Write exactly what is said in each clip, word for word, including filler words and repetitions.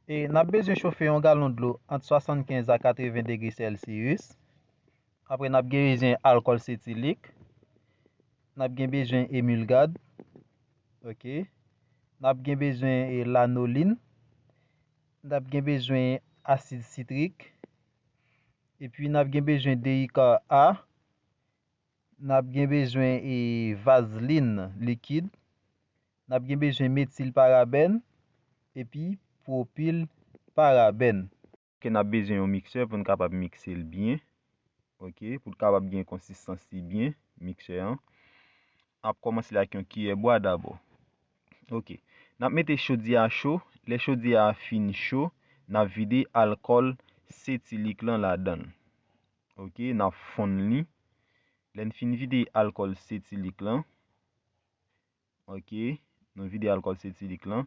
E n ap bezwen chofe yon galon dlo ant swasannkenz a katreven degre Celsius. Apre, n ap gen bezwen alkòl setilik. N ap gen bezwen emilgad. Ok. N ap gen bezwen, e, lanolin. N ap gen bezwen asid sitrik. Epi, n ap gen bezwen D I K A. N ap gen bezwen, e, vazlin likid. N ap gen bezwen metil parabèn epi pwopil parabèn. Ok, n ap bezwen yon miksè pou n kapab mikse l byen. Ok, pou l kapab gen konsistans li byen, miksè an. N ap kòmanse l ak yon kiyè bwa dabò. Ok, n ap mete chodyè a cho. Lè chodyè a fin cho, n ap vide alkòl setilik lan ladan l. Ok, n ap fonn li. Lè n fin vide alkòl setilik lan, ok, nou vide alkòl setilik lan,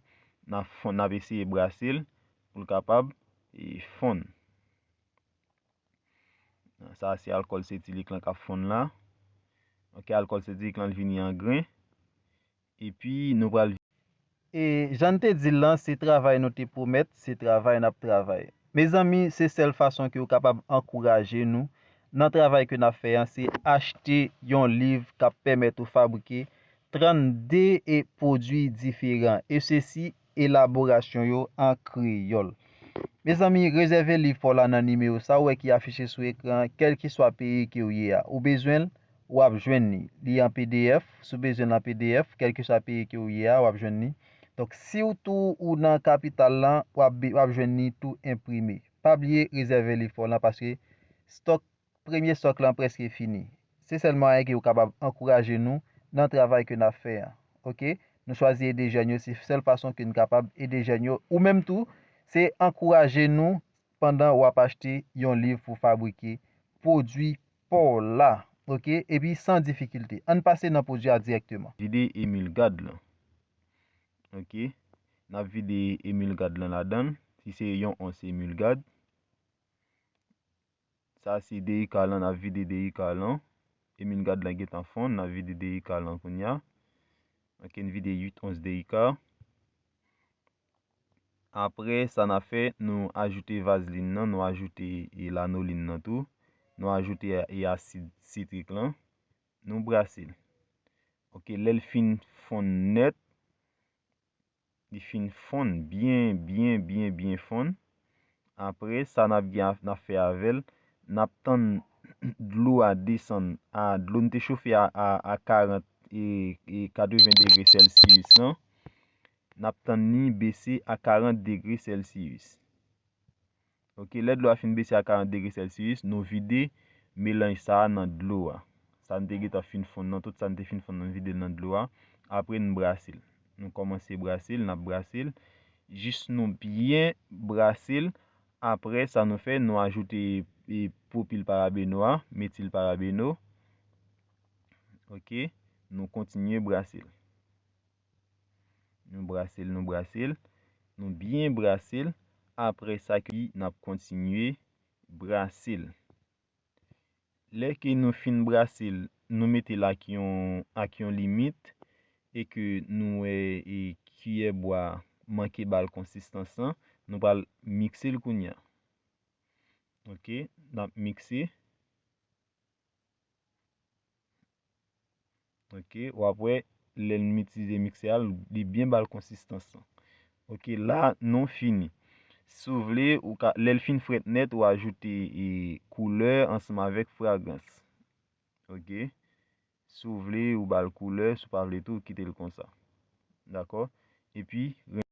n ap fonn, n ap eseye brase l pou l kapab, e, fonn. Sa a se alkòl setilik lan k ap fonn la. Ok, alkòl setilik lan vini an gren. Epi nou pral. E jan n te di l lan, se travay nou te pwomèt, se travay n ap travay. Mezanmi, se sèl fason ke w kapab ankouraje nou nan travay ke n ap fè an, se achte yon liv k ap pèmèt ou fabrike trannde e pwodui diferan, e sesi elaborasyon yo an kreyòl. Mezanmi, rezève liv pa w la nan nimewo sa a ou wè ki afiche sou ekran an, kèlkeswa peyi ke w ye a. Ou bezwen l, w ap jwenn li. Li an P D F, si w bezwen l an P D F, kèlkeswa peyi ke w ye a, w ap jwenn li. Donk, si w tou ou nan kapital lan, w ap, w ap jwenn li tou enprime. Pa bliye rezève liv pa w lan paske stòk, premye stòk lan prèske fini. Se sèl mwayen ke w kapab ankouraje nou nan travay ke n ap fè an. Ok? Nou chwazi ede jèn yo, se sèl fason ke n kapab ede jèn yo. Ou menm tou, se ankouraje nou pandan w ap achte yon liv pou fabrike pwodui pa w la, ok? Epi san difikilte. Ann pase nan pwodui a dirèkteman. Vide emilgad lan. Ok? N ap vide emilgad lan ladan l. Si se yon ons emilgad. Sa se derica lan, n ap vide derica lan. Emilgad lan gentan fonn, n ap vide derica lan kounye a. Ok, n vide uit ons derica. Apre, sa n ap fè, nou ajoute vazlin nan, nou ajoute, e, lanolin nan tou. Nou ajoute, e, asid sitrik lan. Nou brase l. Ok, lè l fin fonn nèt, li fin fonn byen, byen, byen, byen fonn. Apre, sa n ap gen a, n ap fè avè l, n ap tann dlo a desann a, dlo n te chofe a, a, a karant e, e katreven degre Celsius lan, n ap tann li bese a karant degre Celsius. Ok, lè dlo a fin bese a karant degre Celsius, nou vide melanj sa a nan dlo a. Sa n te gentan fin fonn nan, tout sa n te fin fonn nan, n vide l nan dlo a. Apre, n brase l. Nou kòmanse brase l, n ap brase l. Jis nou byen brase l. Apre, sa nou fè, nou ajoute, e, pwopil parabeno a, metil parabeno. Ok, nou kontinye brase l. Nou brase l, nou brase l. Nou byen brase l. Apre sa, ki n ap kontinye brase l. Lè ke nou fin brase l, nou mete l ak yon, ak yon limit e ke nou wè, e, kiyè bwa manke ba l konsistans lan, nou pral mikse l kounye a. Ok, n ap mikse. Ok, w ap wè, lè m itilize miksè a, li byen ba l konsistans lan. Ok, la, nou fini. Si w vle, ou ka, lè l fin frèt nèt, ou ajoute, e, koulè ansanm avèk fragrans. Ok, si w vle, ou ba l koulè, si w pa vle tou, ou kite l konsa. Dakò? Epi,